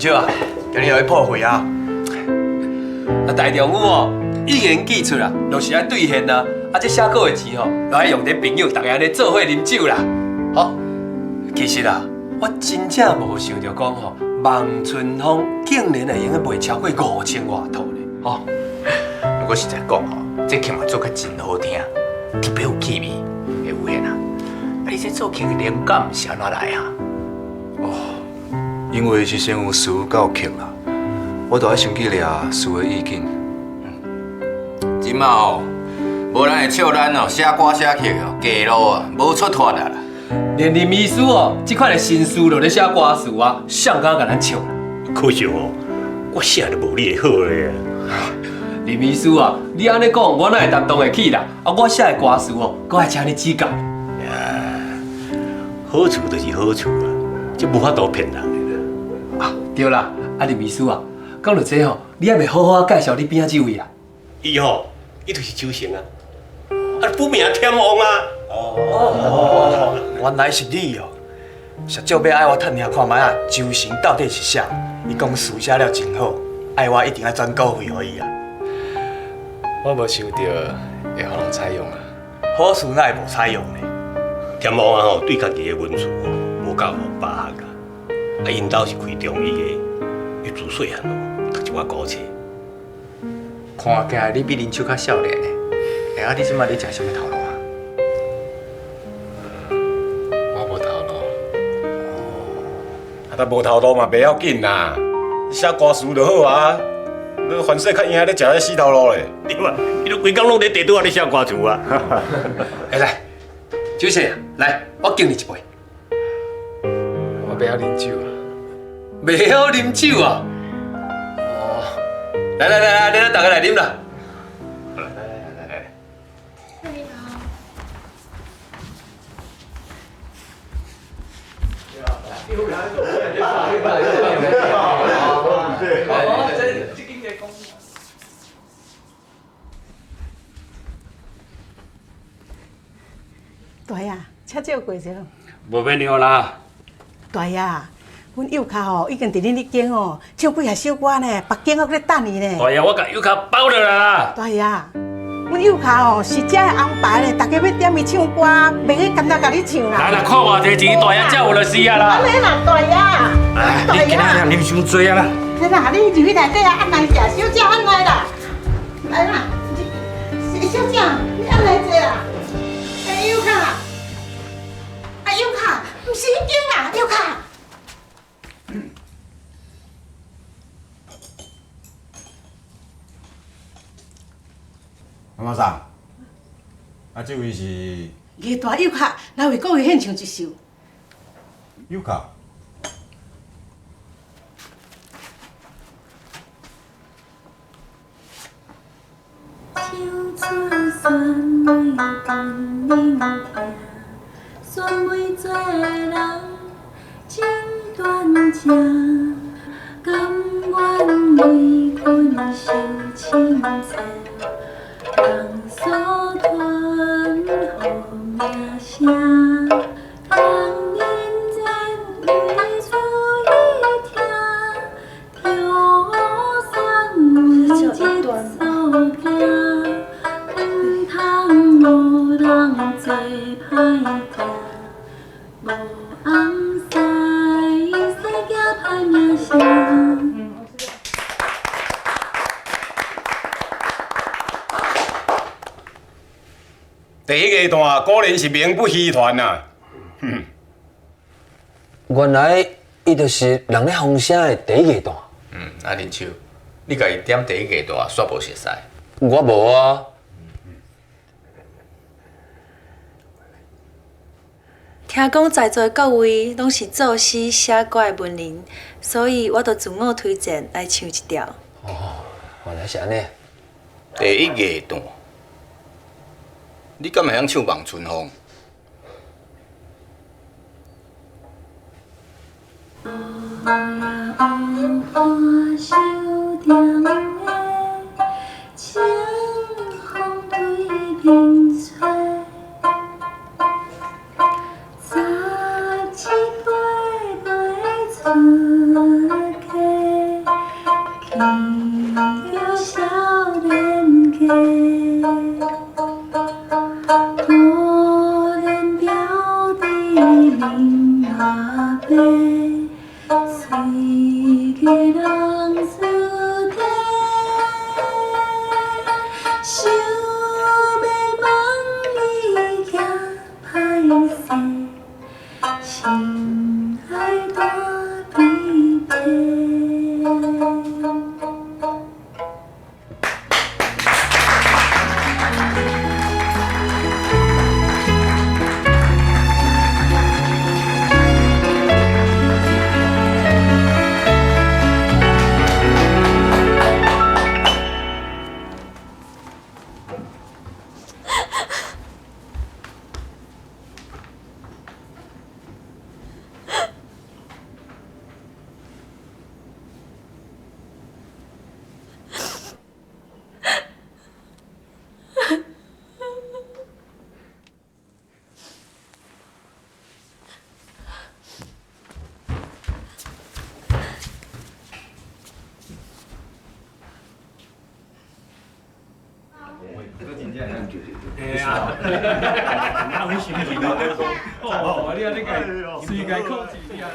秋啊，今日予你破费啊！啊，大丈夫哦，一言既出啊，就是愛兌現啊！啊，這寫稿的錢吼，就愛用佇朋友，逐家按呢做伙啉酒啦。好，其實啊，我真正無想著講吼，望春風竟然會用得賣超過5000外套呢。吼，不過實在講吼，這曲嘛做甲真好聽，特別有氣味，會有緣啊！啊，你這作曲的靈感是按怎來啊？哦，因為是先有詞才有曲啦，我都愛先去掠詞的意境。這馬吼，無人會笑咱哦，寫歌寫曲哦，假路啊，無出脫啊啦。連林醫師哦，這款的心思就咧寫歌詞啊，誰敢共咱笑？可惜哦，我寫得無你的好咧。林醫師啊，你按呢講，我哪會擔當會起啦？啊，我寫的歌詞哦，閣愛請你指教。好詞就是好詞啊，這無法度騙人的啦。啊，對啦，啊林醫師啊，講到這吼，你還袂好好介紹你邊仔這位啊？伊吼，伊就是周成啊，啊，本名天王啊。哦，原來是你哦！社長欲愛我探聽看覓啊，周成到底是啥？伊講詞寫了真好，愛我一定愛轉稿費予伊啊。我無想著會予人採用啊！好詞哪會無採用呢？天王啊吼，對家己的文詞吼，無夠把握啊。啊，𪜶兜是開中醫的，伊自細漢哦，讀一寡古冊。看起來你比林秋較少年呢。欸，啊，你這馬咧食啥物頭路啊？我無頭路。啊，但無頭路嘛袂要緊啦，你寫歌詞就好啊。你凡勢較贏咧食咧死頭路咧。對啊，伊都規工攏佇地桌仔咧寫歌詞啊。欸，來，周生，來，我敬你一杯。我袂曉啉酒啊。袂曉啉酒啊？哦，來來來來，咱逐家來啉啦。來來來來。你好。大爺，請借過者。無免了啦。大爺，阮幼卡吼已經佇恁彼間吼唱幾下首歌呢，別間閣咧等伊呢。大爺，我共幼卡包落來啦。大爺，阮幼卡吼是遮的紅牌呢，逐家欲點伊唱歌，袂去甘若共你唱啦。來啦，看偌濟錢，大爺才有就是啊啦。按呢啦，大爺。哎，你今仔日啉傷濟啊啦。來啦，你入去內底啊，按來食，小姐按來啦。來啦，小姐，你按來坐啦。欸，幼卡，啊幼卡，毋是彼間啦，幼卡。阿媽桑，啊，這位是？藝大幼卡來為各位獻唱一首。幼卡。唱出酸梅甘霖疼，酸梅做人情斷情，甘願為君受清罪，人所吞好名聲，人人前你注意聽，跳酸梅一所行，毋通予人做歹听，無翁婿生囝歹名聲。第一樂段果然是名不虛傳啊！原來伊就是人咧風聲的第一樂段。嗯，啊林秋，你共伊點第一樂段，煞無熟似？我無啊。聽講在座各位攏是作詩寫歌的文人，所以我就自我推薦來唱一條。哦，原來是按呢。第一樂段，你敢會曉唱《望春風》？清風對面吹，十七八袂出家。水个人做底，想欲问伊行歹势，心爱大悲悲。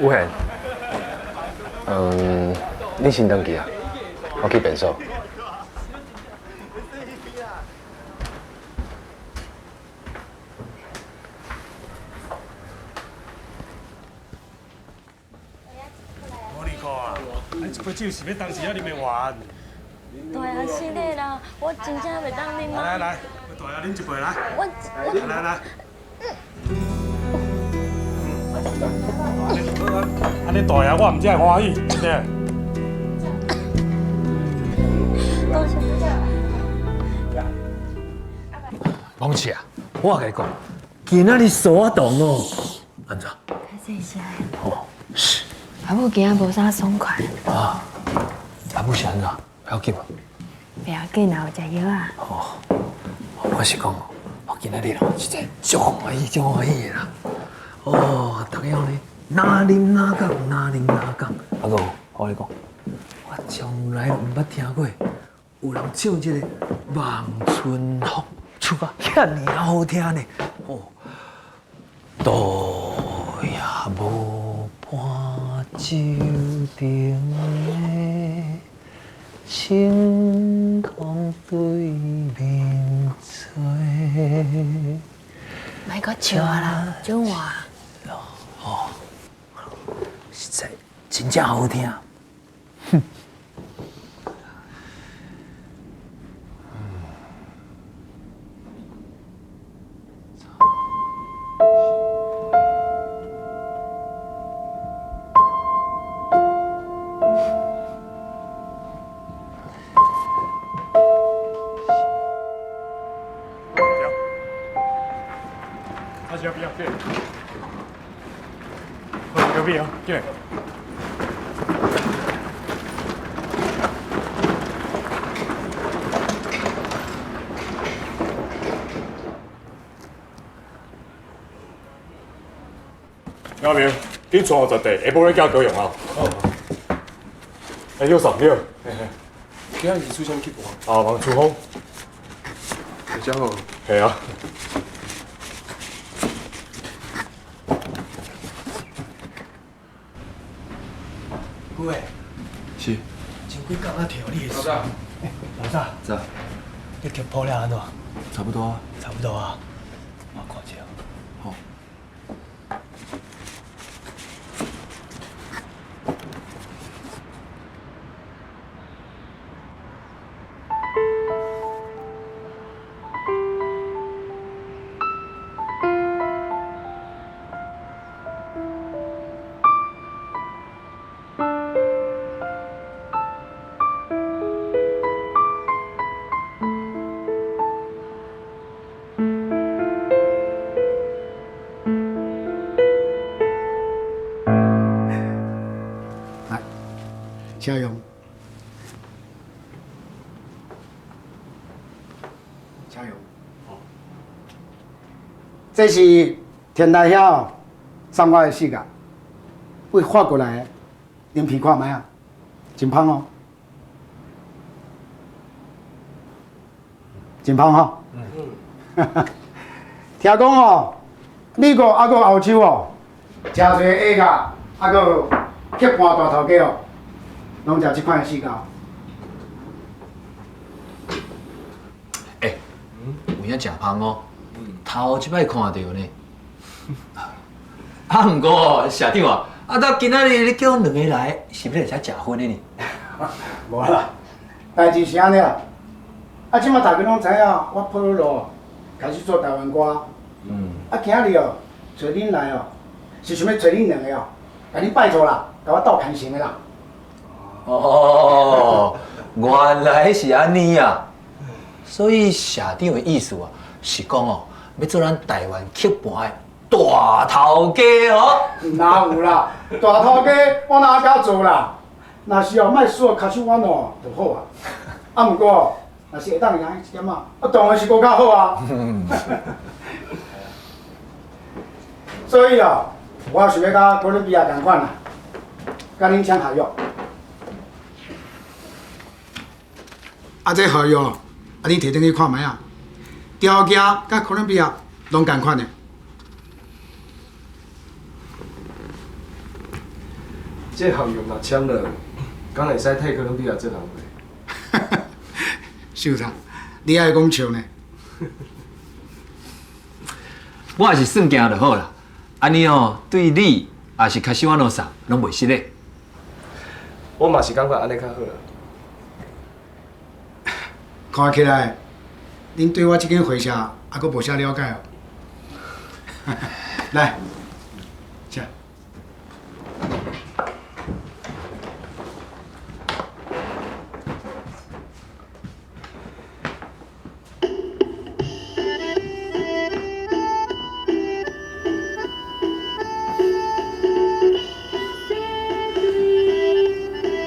有闲，嗯，你先转去啊，我去便所。无你看啊，你这杯酒是欲当时仔啉会完。大爷是的啦，我真正袂当啉啊。来来来，大爷啉一杯来。我来来。按呢大爷我毋才会欢喜，对。多谢。王氏啊，我共你讲，今仔日苏仔堂哦，按怎？较细声。哦，是。阿母今仔无啥爽快。啊，阿母是按怎？不要紧无？袂要紧啊，有食药啊。哦，我是讲，我今仔日哦，实在足欢喜，足欢喜的啦。哦，逐家呢，哪啉哪讲，哪啉哪讲。阿哥，我共你讲，我从来毋捌听过有人唱这个《望春风》，唱甲遐尔仔好听呢。哦，倒也无伴酒亭的星光对面坐。莫阁笑啊啦，转话。哦，实在真正好听。哼。阿明，你带我十地，下晡咧寄高雄啊。哦。哎，有啥你好？今仔是出啥物曲目？啊，望春风。真好。系啊。喂。是。前几工仔摕予你的。老早。老早。早。你曲谱了按怎？差不多啊。差不多啊。我看一下。好。请用，请用。这是天台遐送我的四角，为法国来的，啉闻看觅啊，真芳哦，真芳吼。嗯。听讲哦，美国犹阁欧洲哦，诚济鸭仔啊，阁有曲盘大头家哦，拢食这款的四胶。欸，有影诚芳哦，头一摆看著呢。啊，毋过社长啊，啊，到今仔日你叫阮两个来，是欲来遮食薰的呢？无啦，代志是按呢啦。啊，这马大家拢知影，我破路开始做台湾歌。啊，今仔日哦，揣恁来哦，是想欲揣恁两个哦，共恁拜托啦，共我斗牵成的啦。哦，原来是按呢啊！所以社长的意思啊，是讲哦，欲做咱台湾曲盘的大头家哦。哪有啦，大头家我哪敢做啦？若是哦，莫输跤手弯哦，就好啊。啊，毋过若是会当赢一点仔，啊，当然是阁较好啊。所以哦，我想欲佮哥伦比亚仝款啦，佮恁签合约。啊，这合约，啊，恁提转去看觅啊。条件佮哥伦比亚拢仝款的。这合约若签了，敢会使替哥伦比亚做工课？秀才，你爱讲笑呢？我也是算行就好啦。按呢哦，对你也是卡西瓦诺萨拢袂失礼。我嘛是感觉按呢较好啦。看起来，恁对我这间会社犹阁无啥了解哦。来，请。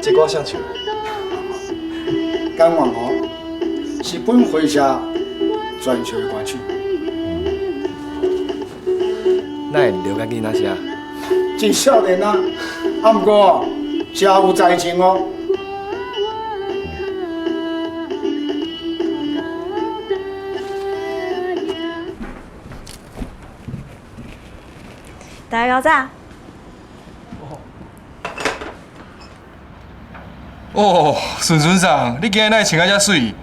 这歌谁唱的？甘愿哦，是本会社全球的歌手。哪会了解囡仔写？真少年啊，啊，毋过真有才情哦。大家早。哦，顺顺桑，你今日哪会穿甲遮媠？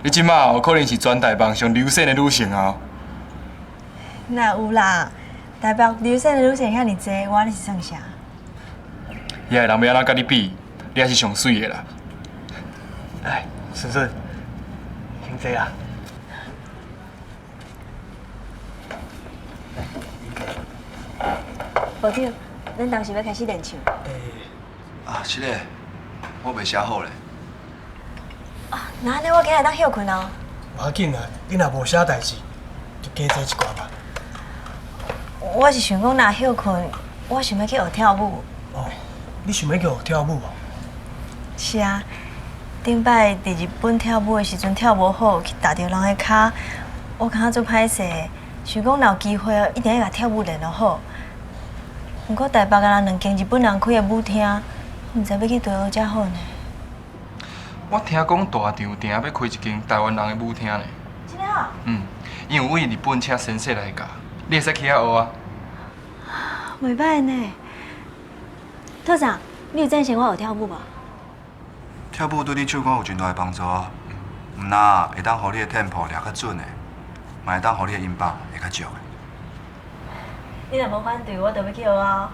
你这马哦，可能是全台北上流行的女性啊！哪有啦？台北流行的女性遐尔济，我按呢是算啥？遐个人欲按怎佮你比？你还是上媠的啦！来，顺顺，先坐啦。部长，恁当时欲开始练唱？啊，是咧，我袂写好咧。啊，那按呢，我今日当歇睏哦。无要紧啦，你若无啥代志，就加坐一寡吧。我是想讲，若歇睏，我想欲去学跳舞。哦，你想欲去学跳舞哦？是啊，顶摆伫日本跳舞的时阵跳无好，去踏著人的跤，我感觉足歹势。想讲若有机会，一定欲共跳舞练落好。毋过台北敢若两间日本人开的舞厅，毋知欲去佗落才好呢。我听讲大场定欲开一间台湾人的舞厅呢。真的哦？嗯，𪜶有为日本请先生来教，你会使去遐学啊。袂䆀呢。道长，你有赞成我学跳舞无？跳舞对你唱歌有真大的帮助啊！毋但会当予你的 tempo 掠较准的，嘛会当予你的音板会较足的。你若无反对，我就欲去学啊。